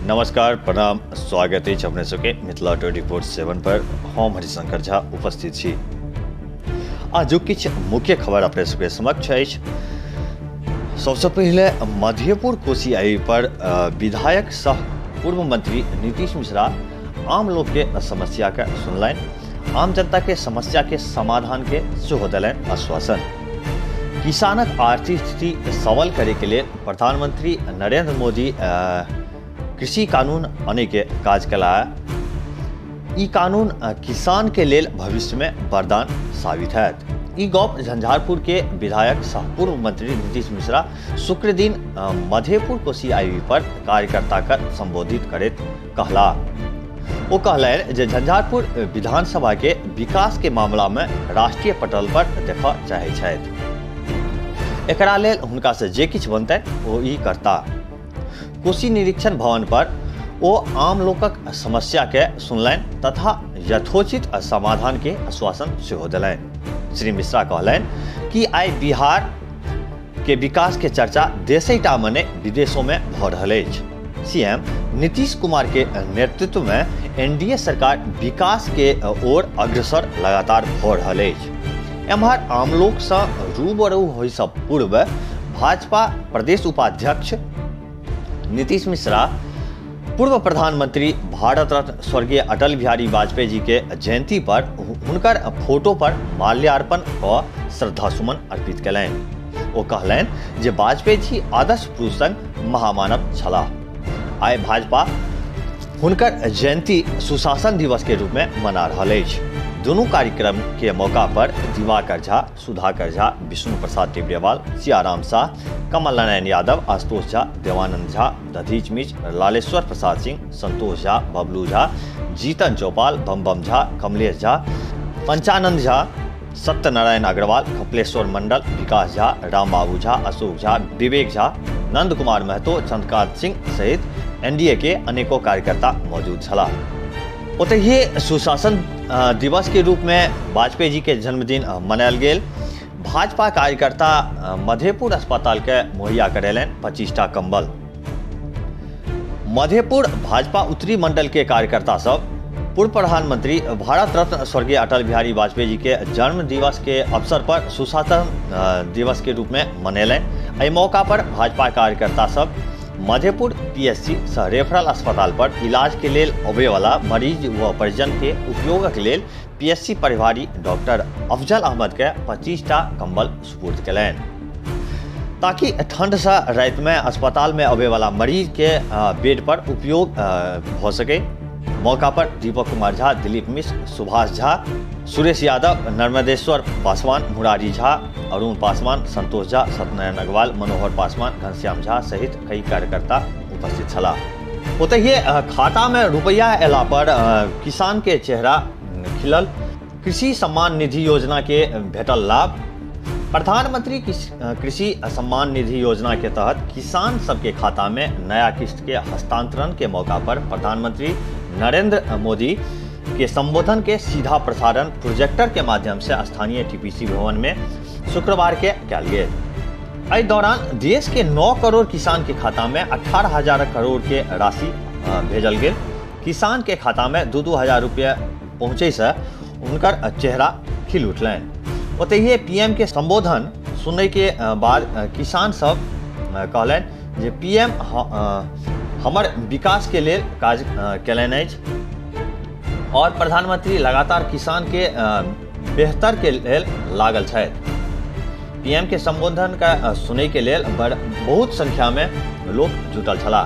नमस्कार, प्रणाम, स्वागत अछि अपने सबके मिथिला 24/7 पर। हम हरिशंकर झा उपस्थित छी। आजुक किछु मुख्य खबर अपने सबके समक्ष अछि। सबसे पहिले मधेपुर कोसी आई पर विधायक सह पूर्व मंत्री नीतीश मिश्रा आम लोग के समस्या के सुनलनि, आम जनता के समस्या के समाधान के सेहो देलनि आश्वासन। किसानक आर्थिक स्थिति सबल करे के लेल प्रधानमंत्री नरेंद्र मोदी कृषि कानून अने के काज कला। ई कानून किसान के लेल भविष्य में वरदान साबित हैत। ई गप झंझारपुर के विधायक सह पूर्व मंत्री नीतीश मिश्रा शुक्र दिन मधेपुर कोसी आईवी पर कार्यकर्ता के संबोधित करैत कहला। ओ कहलनि जे झंझारपुर विधानसभा के विकास के मामला में राष्ट्रीय पटल पर देखऽ चाहै छथि। एकरा लेल हुनका से जे किछु बनतै ओ ई करता। कोसी निरीक्षण भवन पर ओ आम लोकक समस्या के सुनलनि तथा यथोचित समाधान के आश्वासन सेहो देलनि। श्री मिश्रा कहलनि कि आइ बिहार के विकास के चर्चा देशेटा में नहि विदेशों में भऽ रहल अछि। सीएम नीतीश कुमार के नेतृत्व में एनडीए सरकार विकास के ओर अग्रसर लगातार भऽ रहल अछि। एम्हर आम लोक सँ रूबरू होय सँ पूर्व भाजपा प्रदेश उपाध्यक्ष नीतीश मिश्रा पूर्व प्रधानमंत्री भारत रत्न स्वर्गीय अटल बिहारी वाजपेयी जी के जयंती पर हुनकर फोटो पर माल्यार्पण कऽ श्रद्धा सुमन अर्पित कयलनि। ओ कहलनि जे वाजपेयी जी आदर्श पुरुष संग महामानव छलाह। आइ भाजपा हुनकर जयंती सुशासन दिवस के रूप में मना रहल अछि। दुनू कार्यक्रम के मौका पर दिवाकर झा, सुधाकर झा, विष्णु प्रसाद टिबरेवाल, सियाराम शाह, कमल नारायण यादव, आशुतोष झा, देवानंद झा, दधीच मिश्र, लालेश्वर प्रसाद सिंह, संतोष झा, बबलू झा, जीतन चौपाल, बम बम झा, कमलेश झा, पंचानंद झा, सत्यनारायण अग्रवाल, कपिलेश्वर मंडल, विकास झा, रामबाबू झा, अशोक झा, विवेक झा, नंद कुमार महतो, चंद्रकांत सिंह सहित एनडीए के अनेकों कार्यकर्ता मौजूद छलाह। ओतहि सुशासन दिवस के रूप में वाजपेयी जी के जन्मदिन मनायल गेल। भाजपा कार्यकर्ता मधेपुर अस्पताल के मुहैया करेलनि 25टा कंबल। मधेपुर भाजपा उत्तरी मंडल के कार्यकर्ता सब पूर्व प्रधानमंत्री भारत रत्न स्वर्गीय अटल बिहारी वाजपेयी जी के जन्म दिवस के अवसर पर सुशासन दिवस के रूप में मनेलनि। एहि मौका पर भाजपा कार्यकर्ता सब मधेपुर पीएससी सह रेफरल अस्पताल पर इलाज के लेल अबैवला मरीज व परिजन के उपयोगक लेल पीएससी प्रभारी डॉक्टर अफजल अहमद के 25टा कंबल सुपुर्द कयलनि, ताकि ठंड से राति में अस्पताल में अबैवला मरीज के बेड पर उपयोग भऽ सके। मौका पर दीपक कुमार झा, दिलीप मिश्र, सुभाष झा, सुरेश यादव, नर्मदेश्वर पासवान, मुरारी झा, अरुण पासवान, संतोष झा, सत्यनारायण अग्रवाल, मनोहर पासवान, घनश्याम झा सहित कई कार्यकर्ता उपस्थित छलाह। ओतहि खाता में रुपया अयला पर किसान के चेहरा खिलल। कृषि सम्मान निधि योजना के भेटल लाभ। प्रधानमंत्री कृषि सम्मान निधि योजना के तहत किसान सबके खाता में नया किस्त के हस्तांतरण के मौका पर प्रधानमंत्री नरेंद्र मोदी के संबोधन के सीधा प्रसारण प्रोजेक्टर के माध्यम से स्थानीय टीपीसी भवन में शुक्रवार के कयल गेल। एहि दौरान देश के 9 करोड़ किसान के खाता में 18,000 करोड़ के राशि भेजल गेल। किसान के खाता में 2-2 हजार रुपया पहुँचे से हुनकर चेहरा खिल उठलनि। ओतहि पीएम के संबोधन सुनय के बाद किसान सब कहलनि जे पीएम हमर विकास के लेल काज कयलनि अछि और प्रधानमंत्री लगातार किसान के बेहतर के लेल लागल छथि। पीएम के संबोधन के सुनय के लेल बहुत संख्या में लोक जुटल छलाह।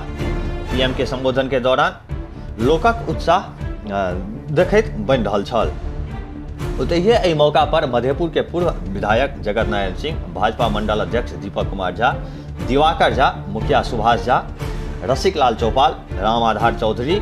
पीएम के संबोधन के दौरान लोकक उत्साह देखैत बनि रहल छल। ओतहि एहि मौका पर मधेपुर के पूर्व विधायक जगत नारायण सिंह, भाजपा मंडल अध्यक्ष दीपक कुमार झा, दिवाकर झा, मुखिया सुभाष झा, रसिकलाल चौपाल, राम आधार चौधरी,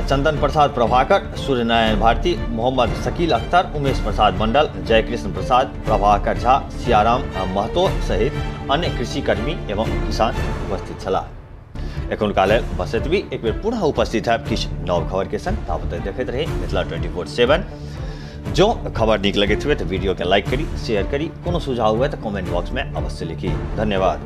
चंदन प्रसाद प्रभाकर, सूर्यनारायण भारती, मोहम्मद शकील अख्तर, उमेश प्रसाद मंडल, जयकृष्ण प्रसाद, प्रभाकर झा, सियाराम महतो सहित अन्य कृषिकर्मी एवं किसान उपस्थित छलाह। एखुनका लेल बस एतबी। एक बेर पुनः उपस्थित है किछु नव खबर के संग। ताबत देखैत रही मिथिला 24/7। जो खबर नीक लगैत हुए तो वीडियो के लाइक करी, शेयर करी। कोनो सुझाव हुए तो कमेंट बॉक्स में अवश्य लिखी। धन्यवाद।